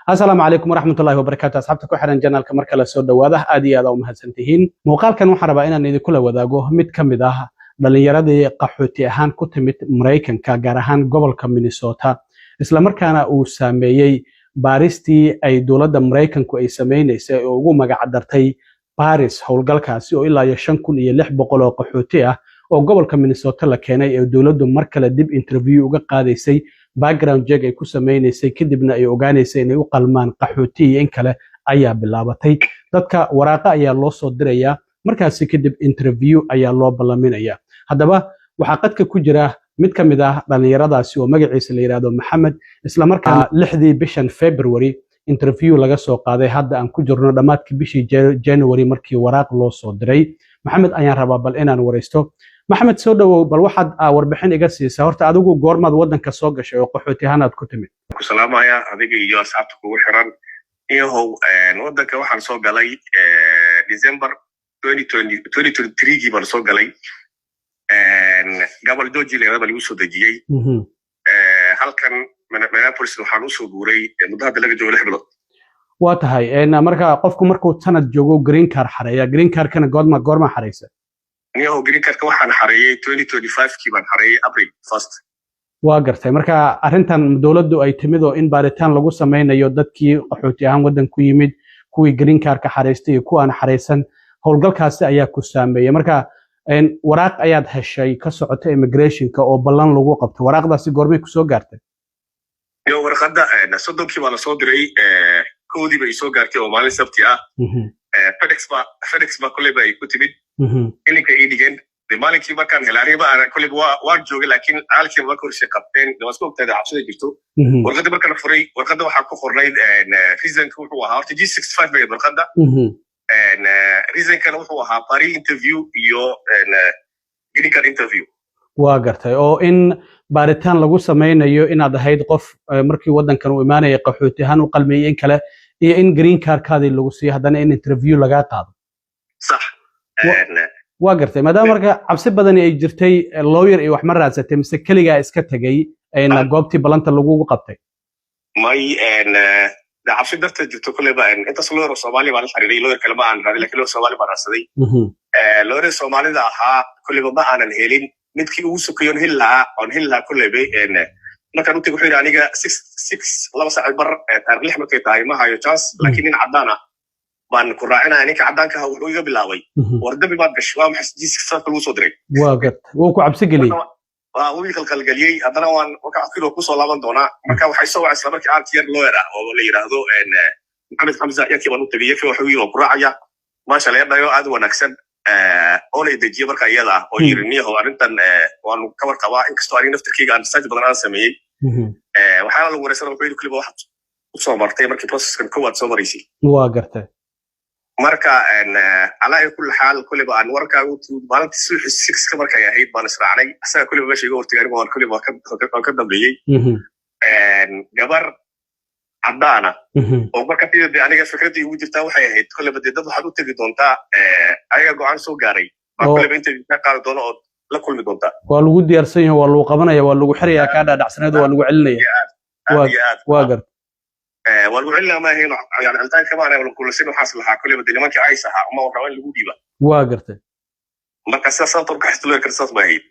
Asalaamu calaykum waraxmatullahi wabarakaatu. Asxaabta ku xiran channelka, mar kale soo dhowaada. Aad iyo aad aa u mahadsantihiin. Muuqaalkan waxaan rabaa inaan idinkula wadaago mid ka mid ah dhallinyaradii qaxooti ahaan ku timid Maraykanka, gaar ahaan gobolka Minnesota, islamarkaana uu saameeyey baaristii ay dowladda Maraykanku ay sameynaysay oo ugu magac dartay Paris. Howlgalkaasi oo ilaa iyo 5600 oo qaxooti ah oo gobolka Minnesota la keenay ee dowladdu mar kale dib interview uga qaadaysay, background check ay ku sameynaysay, kadibna ay ogaanaysay inay u qalmaan qaxooti iyo in kale ayaa bilaabatay. Dadka waraaqa ayaa loo soo dirayaa, markaasi kadib interview ayaa loo ballaminaya. Haddaba waxaa qadka ku jira mid ka mid ah dhallinyaradaasi oo magaciisa la yidhaahdo Maxamed, islamarkaana 6dii bishan February interview laga soo qaaday. Hadda aan ku jirno dhammaadkii bishii January markii waraaq loo soo diray. Maxamed ayaan rabaa bal inaan waraysto. Maxamed, soo dhowow. Bal waxaad warbixin iga siisaa horta, adigu goormaad waddanka soo gashay oo qaxooti ahaan aad ku timid? Ku salaamaya adiga iyo asxaabta kugu xiran. Iyahow, waddanka waxaan soo galay December 2023gii baan soo galay. Gobol Georgia la baa lagu soo dejiyey. Halkan Minneapolis waxaan usoo guuray muddo hadda laga joogo 6 bilood. Waa tahay. Marka qofku markuu sanad joogo green card xareeya. Green cardkana goorma xareysa? Niyahow, green cardka waxaan xareeyey 2025kii baan xareeyey, April 1. Waa gartay. Marka arrintan dowladdu ay timid oo in baaritaan lagu sameynayo dadkii qaxooti ahaan waddan ku yimid, kuwii green cardka xareystay iyo kuwa aan xareysan, howlgalkaasi ayaa ku saameeyey. Marka waraaq ayaad heshay ka socota immigrationka oo ballan lagu qabto. Waraaqdaasi goormay kusoo gaartay? Yo, warqadda 30kii baa lasoo diray, 1dii bay soo gaartay oo maalin Sabti ah. FedEx ba kolleyba ay ku timid, ilinka ii dhigeen. De maalinkii markaan helay aniga ma kolleyba waan joogay, laakiin caalkii marka horshe qabteen. De waa iska ogtahay cabsida jirto. Warqadda marka la furay, warqadda waxaa ku qornayd, reasonka wuxuu ahaa horta G65 bay warqadda. Reasonkana wuxuu ahaa Paris interview iyo green card interview. Waa gartay, oo in baaritaan lagu sameynayo inaad ahayd qof markii waddankan uu imaanaya qaxooti ahaan u qalmeeyey in kale, iyo in green cardkaadii lagu siiyo, haddana in interview lagaa qaado. Sax. Waa gartay. Maadaama marka cabsi badani ay jirtay, lawyer iyo wax ma raadsatay mise keligaa iska tegey goobtii ballanta lagugu qabtay? May, de cabsi darteed jirto kolleyba intaas lawyer oo Soomaaliya baan la xiriiray. Lawyer kale ma aanan raadin, lakin lawyer Soomaali baan raadsaday. Lawyer Soomaalida ahaa kolleyba ma aanan helin. Midkii ugu sokeeyo oon heli lahaa kolleyba markaan u tegay wuxuu yidhi, aniga six 2 saac bar taarikh 6 markay tahay ma hayo chance, laakiin nin caddaan ah baan ku raacinaya. Ninka caddaanka ah wuxuu iga bilaabay, "War dambi baad gashay, waa maxay G65 lagu soo diray?" Waa gartay, wuu ku cabsi geliyey. Waa wuu ii qalqalgeliyey. Haddana waan marka kusoo laaban doonaa. Marka waxay soo wacay isla markii aart yar lawyer ah oo la yidhaahdo Maxamed Xamza. Yarkii baan u tegey. Yarkii wuxuu yiri, "Waan ku raacaya." Maasha la yardhayo, aad u wanaagsan oo la dejiye marka iyada ah oo yiri, "Niyahow, arrintan waanu ka warqabaa, inkastoo aniga naftirkeyga aan research badan aan sameeyey." Waxaana lagu wareysana wuxuu yidhi, "Kuliba waxaad usoo martay markii processkan kowaad soo maraysay." Waa gartay. Marka alaa kulli xaal kuliba aan warkaa u timid maalintii subaxi 6ka markay ahayd baan israacnay. Asaga kuliba meesha iga hortagay, anigu waan kuliba waan ka dambeeyey. Gabar caddaana oo marka de aniga fikraddii ugu jirtaa waxay ahayd kuliba dee dad waxaad u tegi doontaa ayaga go'aan soo gaaray baa kuliba interview ka qaadi doona ood la kulmi doontaa. Waa lagu diyaarsan yahay, waa lagu qabanaya, waa lagu xiraya, kaa dhaadhacsaneed, waa lagu celinaya. Aad iyo aad. Waa gartay. Waa lagu celinaya ma ahayn, yani celitaanka ma ahayn, kulasin waxaas lahaa kuliba de nimankii ICE ahaa uma raba in lagu dhiiba. Waa gartay. Marka sidaas sababta marka xistulooy kara saas ba ahayd.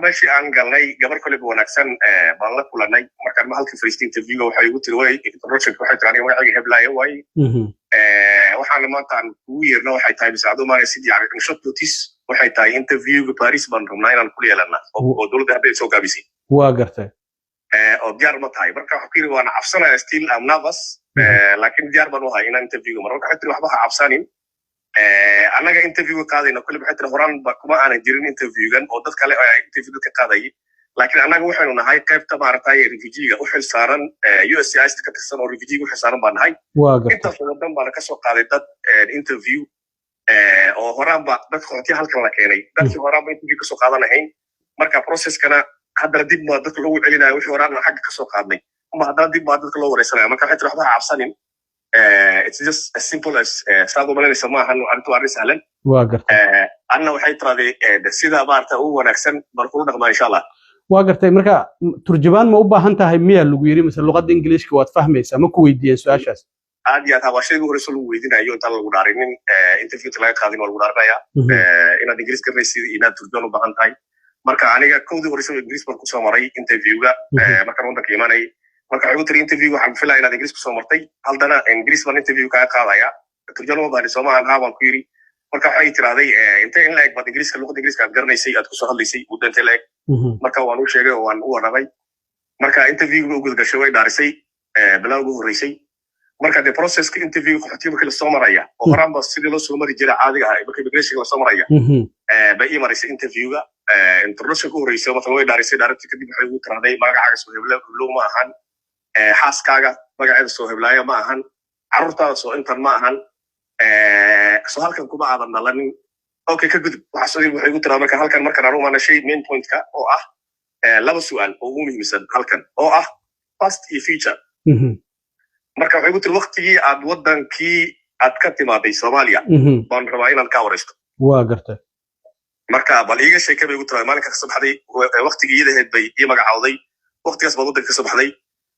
Meeshii aan galnay, gabar koleba wanaagsan baan la kulanay. Markaan ma halkii fariistay interviewga, waxay igu tiri, way introductionka waxay tiri, "Aniga magacayga heblaayo waaye. Waxaana maanta aan kugu yeerno waxay tahay mise aduu maanaysid, yani in short notice waxay tahay interviewga Paris baan rabnaa inaan kula yeelana oo dowladda hadda ay soo gaabisay." Waa gartay. "Oo diyaar ma tahay?" Marka waxaa ku yiri, "Waan cabsanaya, still am nervous, laakiin diyaar baan u ahay inaan interviewga maro." Marka waxay tiri, "Waxba ha cabsanin, annaga interviewga qaadayna." Kulli waxay tiri, horaan ba kuma aanan jirin interviewgan oo dad kale ayaa interview dadka qaadayay, laakiin annaga waxaynu nahay qaybta maaragtay refugeega u xil saaran, USCIS ka tirsan oo refugeega u xil saaran baan nahay. Waa gartay. Intaas wadan baana kasoo qaaday dad interview oo horaanba dad qaxootiya halkan la keenay, dadkii horaanba interview kasoo qaadanahayn. Marka processkana haddana dib baa dadka loogu celinaya, wixii horaan xagga kasoo qaadnay ama haddana dib baa dadka loo wareysanaya. Marka waxay tiri, "Waxba ha cabsanin, it's just as simple as saad u malanaysa maahan, arrintu waa arrin sahlan." Waa gartay. Anna waxay tiraday, sida maarata ugu wanaagsan baan kula dhaqmaa, insha Allah. Waa gartay. Marka turjubaan ma u baahan tahay miyaa lagu yiri, mise luqadda Ingiliishka waad fahmaysaa? Ma ku weydiiyeen su-aashaas? Aad iyo aad, waa shayga ugu horeysa lagu weydiinayo intaan lagu dhaarinin, interview laga qaadin. Waa lagu dhaarinaya inaad Ingiriis garanaysid, inaad turjubaan u baahan tahay. Marka aniga kowdii horeysa Ingiriis baan kusoo maray interviewga markaan waddanka imanay. Marka waxay ku tiri, "Interview waxaan filaya inaad Ingiriis kusoo martay, haddana Ingiriis baan interview kaga qaadaya, turjubaan uma baahni, soo maahan?" "Haa," baan ku yiri. Marka waxay tirahday, "Intee in la eg baad Ingiriiska, luqadda Ingiriiska aad garanaysay, aad kusoo hadlaysay muddo intee la eg?" Marka waan u sheegay oo waan u warramay. Marka interviewga u gudgashay, way dhaarisay bilaa ugu horreysay. Marka dee processka interview qaxootiga markii lasoo maraya oo horaanba sidii loo soo mari jiray caadiga ahaa marka immigrationka lasoo maraya bay ii marisay interviewga. Introduction ku horreysay matala way dhaarisay. Dhaarintii kadib waxay ugu tirahday, "Magacaaga soo heblo heblow ma ahan? Xaaskaaga magaceeda soo heblaayo ma ahan? Carruurtaada soo intan ma ahan? Soo halkan kuma aadan dhalanin?" Okay, ka gudub. Waxaas waxay ugu tiraa marka halkan markaan aan u imaanashay main pointka oo ah laba su'aal oo ugu muhiimsan halkan oo ah past iyo future. Marka waxay ugu tiri, "Waqtigii aad waddankii aad ka timaaday Soomaaliya baan rabaa inaan kaa waraysto." Waa gartay. "Marka bal iiga sheeke," bay ugu tiraday, "maalinka kasoo baxday." Waqtigii iyada ahayd bay ii magacawday. "Waqtigaas baad waddanka kasoo baxday,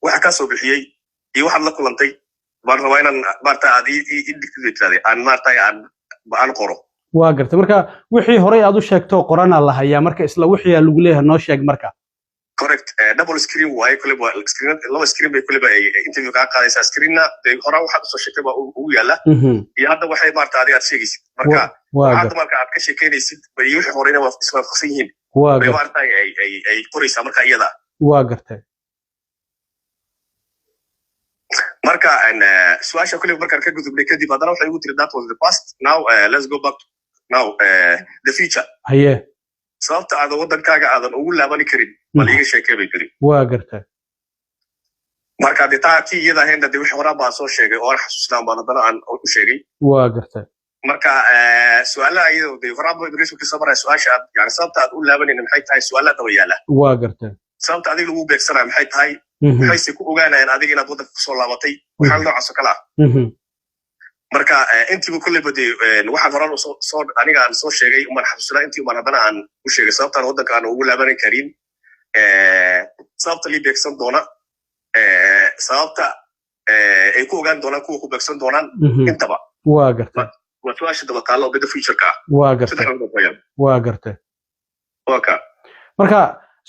waxa kaa soo bixiyey iyo waxaad la kulantay baan rabaa inaan maarata aad ii dhigtid," bay tiraday, "aan maarata aan qoro." Waa gartay. Marka wixii horey aad u sheegto qoranaa la hayaa, marka isla wixii lagu leeyahay noo sheeg marka. Correct. Double screen waaye. Kuleba screen, laba screen bay kuleba ay interview kaa qaadaysaa. Screenna dee horaa waxaad usoo sheegtay baa ugu yaala iyo hadda waxay maarata adiga aad sheegaysid. Marka hadda marka aad ka sheekeynaysid bay wixii horeyna waa iswaafaqsan yihiin bay maarata ay qoraysaa marka iyada. Waa gartay. Marka su-aasha kuleba markaan ka gudubnay kadib, haddana waxay igu tiri, "That was the past. Now let's go back to now the future. Sababta aadan waddankaaga aadan ugu laabani karin bal iiga sheekee," bay tiri. Waa gartay. Marka dee taa tii iyada ahayn dee wixii horaan baan soo sheegay oo aan xasuusnaan baan haddana aan u sheegay. Waa gartay. Marka su-aalaha iyada dee horaan ba immigration kasoo maraya, su-aasha aad yani sababta aad u laabanayna maxay tahay, su-aalaha daba yaala. Waa gartay. Sababta adiga lagu beegsanaya maxay tahay? Maxayse ku ogaanayaan adiga inaad waddanka kusoo laabatay? Waxyaala noocaas oo kale ah. Marka intiiba kolleyba dee waxaan horaan usoo soo aniga aan soo sheegay umaan xasuusanaa, intii umaan haddana aan u sheegay sababtaan waddanka aan ugu laabanan karin, sababta lii beegsan doona, sababta ay ku ogaan doonaan kuwa ku beegsan doonaan intaba. Waa gartay. Waa su-aasha daba taalla oo midda futureka ah. Waa gartay. Saddexdan bayaan. Waa gartay. Waa ka. Marka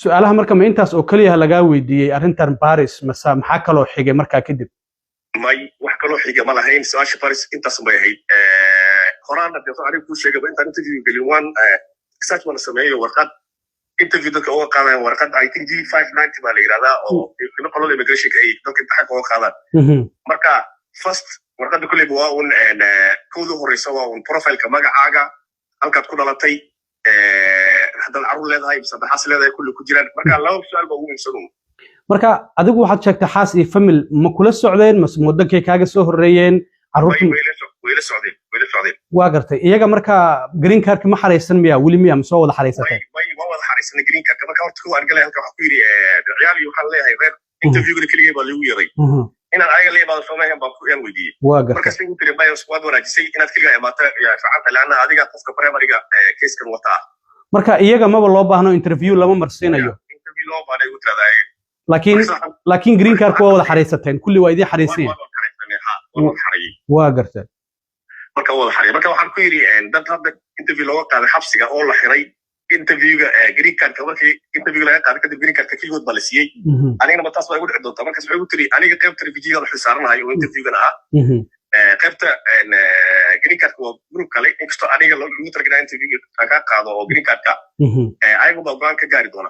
su-aalaha marka ma intaas oo keliya lagaa weydiiyey arrintan Paris, mase maxaa kaloo xigay markaa kadib? May, wax kaloo xiga ma lahayn. Su-aasha Paris intaas bay ahayd. Horaana dee aniga kuu sheegaba, intaan interview gelin waan research baan sameeyey. Warqad interview dadka uga qaadaan, warqad I think G 590 baa la yidhahdaa oo qolada immigrationka ay dadka imtixaanka uga qaadaan. Marka first warqadda kolleyba waa un kowda horeysa waa un profileka, magacaaga, halkaad ku dhalatay, haddaad carruur leedahay mise haddaad xaas leedahay, kulli ku jiraan. Marka laba su-aal baa ugu muhiimsan un. Marka adigu waxaad sheegtay xaas iyo family, ma kula socdeen mase wadankay kaaga soo horreeyeen carruurtu? Way la socdeen, way la socdeen. Waa gartay. Iyaga marka green cardka ma xaraysan miya weli, miya ma soo wada xaraysatay? Way, waa wada xaraysanay green cardka. Marka horta kow aan galay halka waxaa ku yidhi ciyaal iyo waxaan leeyahay reer. Interviewgana keligay baa liigu yeeray. Inaan ayaga la imaado soomahan baan ku yaan weydiiyey. Waa gartay. Markaas igu tiri, "Maya, waad wanaajisay inaad keligaa imaato fiicanta, leanna adiga qofka primaryga casekan wata ah." Marka iyaga maba loo baahno, interview lama marsiinayo. Interview loo baahna, igu tiradaa. Laakiin green cardka waa wada xaraysateen kulli, waa idiin xaraysan yahay? Waa wada xarayay. Waa gartay. Marka wada xarayay. Marka waxaan ku yidhi, dad hadda interview looga qaaday xabsiga oo la xiray, interviewga green cardka markii interview laga qaaday kadib green cardka keligood baa la siiyey, anigana ma taas baa igu dhici doontaa? Markaas waxay igu tiri, "Aniga qaybta refugeega la xilsaaranahay oo interviewgana ah, qaybta green cardka waa group kale. Inkastoo aniga lagu talagalay interviewga laga qaado oo green cardka, ayagu baa go'aan ka gaari doona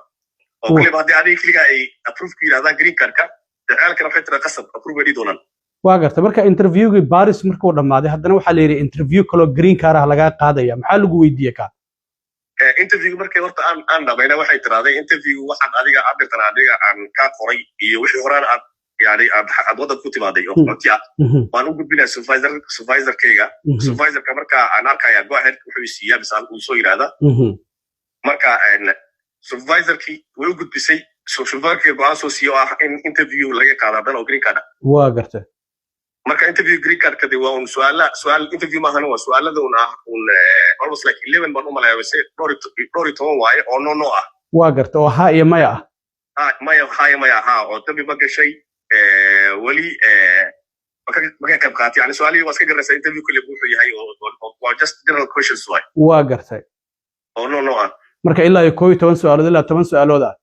oo kaliba haddii adiga keligaa ay approve ku yidhahdaan green cardka, dee ciyaalkana waxay tiraa qasab approve bay dhihi doonaan." Waa gartay. Marka interviewgii Paris markuu dhammaaday, haddana waxaa la yidhi interview kaloo green card ah lagaa qaadaya. Maxaa lagu weydiiyey ka? Interview markii horta aan dhamayna, waxay tiraahday, "Interview waxaad adiga aad dirtan adiga aan kaa qoray iyo wixii horaan aad yani aad waddanka ku timaaday oo qaxooti ah waan u gudbinaya supervisorkayga. Supervisorka marka aan arkaya go ahead wuxuu siiyaa mise uu soo yidhaahda." Marka supervisorkii way u gudbisay, supervisorkii go'aan soo siiyo oo ah in interview laga qaado haddana oo green card ah. Waa gartay. Marka interview green cardka de waa un su'aala, su'aal interview maahana, waa su'aalada un ah un almost like 11 baan u malaya, mise dhowr iyo 12 waaye oo no ah. Waa garta, oo haa iyo maya ah. Ha, maya, haya, maya, ha, oo dambi ma gashay weli, ma ka qayb qaatay. Yani su-aalihii waa iska garanaysaa, interview kulli wuxuu yahay oo waa just general questions waay. Waa gartay. Oo no ah. Marka ilaa iyo 11 su-aalood, ilaa 10 su-aalood ah.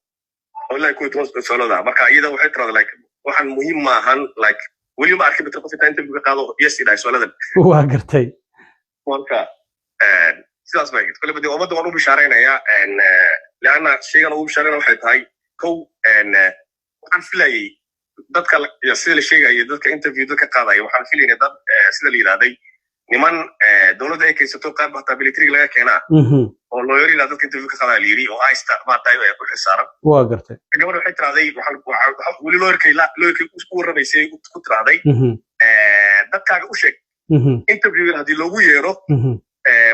Oo ilaa 11 su-aalood ah. Marka iyada waxay tirahda like waxaan muhiim maahan, like weli ma arkin bita qof intaa interview ka qaado yes idhahay su-aaladan. Waa gartay. Marka sidaas bay ahayd. Koleba dee ummadda waan u bishaaraynayaa, leanna shaygan ugu bishaaraynaya waxay tahay kow, waxaan filayay dadka sida la sheegaya, dadka interview dadka qaadaya, waxaan filaynay dad sida la yidhahday niman dowladda ay kaysato, qaab hataa militariga laga keenaa oo lawyer ila dadka interview ka qaadaa la yidhi, oo ICE-ta maaragtay ku xilsaaran. Waa gartay. Gabadha waxay tirahday weli lawyerkay ku warramaysay ku tirahday, dadkaaga u sheeg interviewgan haddii loogu yeero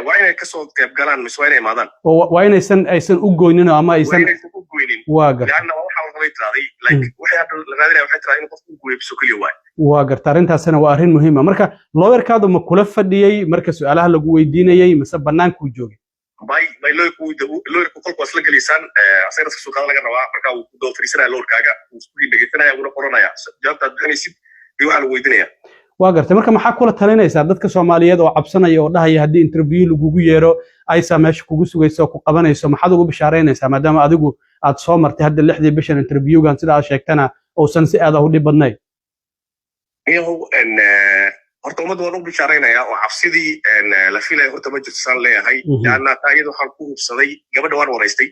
waa inay kasoo qayb galaan mise waa inay imaadaan. Oo waa inaysan aysan u goynin oo ama waa aysan inaysan u goynin. Waa gartay. Leanna waxaa la rabay tirahday like waxay hadda la raadinaya waxay tirahday in qofku u gooyo biso keliya waay. Waa garta, arrintaasina waa arrin muhiim ah. Marka lawyerkaadu ma kula fadhiyey marka su-aalaha lagu weydiinayey mise bannaankuu joogay? Bay lawyerku kolku waa isla gelaysaan, asaga dadka soo qaada laga rabaa. Marka wuu ku daba fariisanaya lawyerkaaga, wuu isku dhegeysanaya, wuuna qoranaya jawaabta aad bixinaysid iyo waxaa lagu weydiinaya. Waa gartay. Marka maxaa kula talinaysaa dadka Soomaaliyeed oo cabsanaya oo dhahaya haddii interview lagugu yeero ICE meesha kugu sugayso oo ku qabanayso? Maxaad ugu bishaaraynaysaa, maadaama adigu aad soo martay hadda 6-dii bishan interviewgan, sida aad sheegtana uusan si aad ah u dhib badnayn? Iyahow, horta ummadda waan u bishaaraynayaa oo cabsidii la filaya horta ma jirto saan leeyahay. Leanna taa iyada waxaan ku hubsaday, gabadha waan waraystay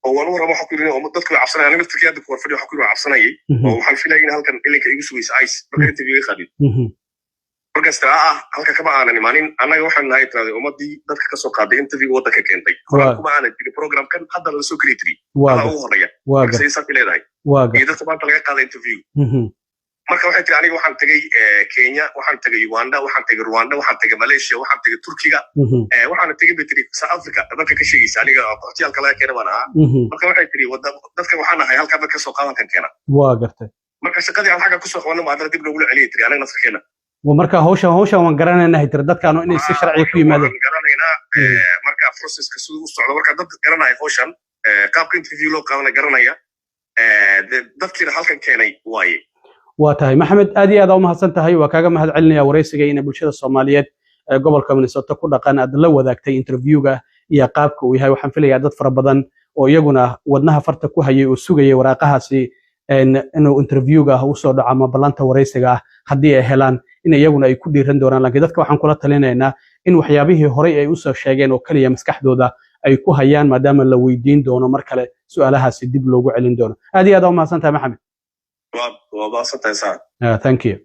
oo waan u warrama. Waxaan ku yidhi dadku way cabsanayaan. Aniga laftirkii hadda ku war fadhiyo waxaan ku yidhi waan cabsanayay oo waxaan filayay in halkan ilinka igu sugaysa ICE marka interview iga qaadin. Markaas tira ah halka kama aanan imaanin, annaga waxaan nahay tiraday ummadii dadka kasoo qaaday interview waddanka keentay. Horaan kuma aanan jirin programkan, haddana lasoo keli tiri adaa ugu horreeya. Marka say saas leedahay iyo dadka maanta laga qaaday interview. Marka waxay tiri aniga waxaan tegey Kenya, waxaan tegey Uganda, waxaan tegey Rwanda, waxaan tegey Malaysia, waxaan tegey Turkiga, waxaana tegey bay tiri South Africa. Dadka ka sheegaysa aniga qaxootiyaalka laga keena baan ahaa. Marka waxay tiri dadka waxaan ahay halkaa dadka kasoo qaada, halkan keena. Waa gartay. Marka shaqadii aan xagga kusoo qabanno ma haddana dib noogula celiyay tiri anaga naftarkeena. Marka hawshan waan garanaynaa tiri, dadkaanu inay si sharciga ku yimaadeen. Waan garanaynaa. Marka processka siduu u socdo, marka dad garanaya hawshan, qaabka interview loo qaadana garanaya, dadkiina halkan keenay waaye. Waa tahay, Maxamed, aad iyo aad aa u mahadsan tahay. Waa kaaga mahad celinaya waraysiga ina bulshada Soomaaliyeed ee gobolka Minnesota ku dhaqan aad la wadaagtay interviewga iyo qaabka uu yahay. Waxaan filayaa dad fara badan oo iyaguna wadnaha farta ku hayay oo sugayay waraaqahaasi inuu interviewga ah usoo dhaco ama ballanta waraysiga ah haddii ay helaan in iyaguna ay ku dhiiran doonaan. Laakiin dadka waxaan kula talinaynaa in waxyaabihii horey ay usoo sheegeen oo keliya maskaxdooda ay ku hayaan, maadaama la weydiin doono mar kale, su-aalahaasi dib loogu celin doono. Aad iyo aad aa u mahadsan tahay, Maxamed. Waa mahadsan tahay saa. Thank you.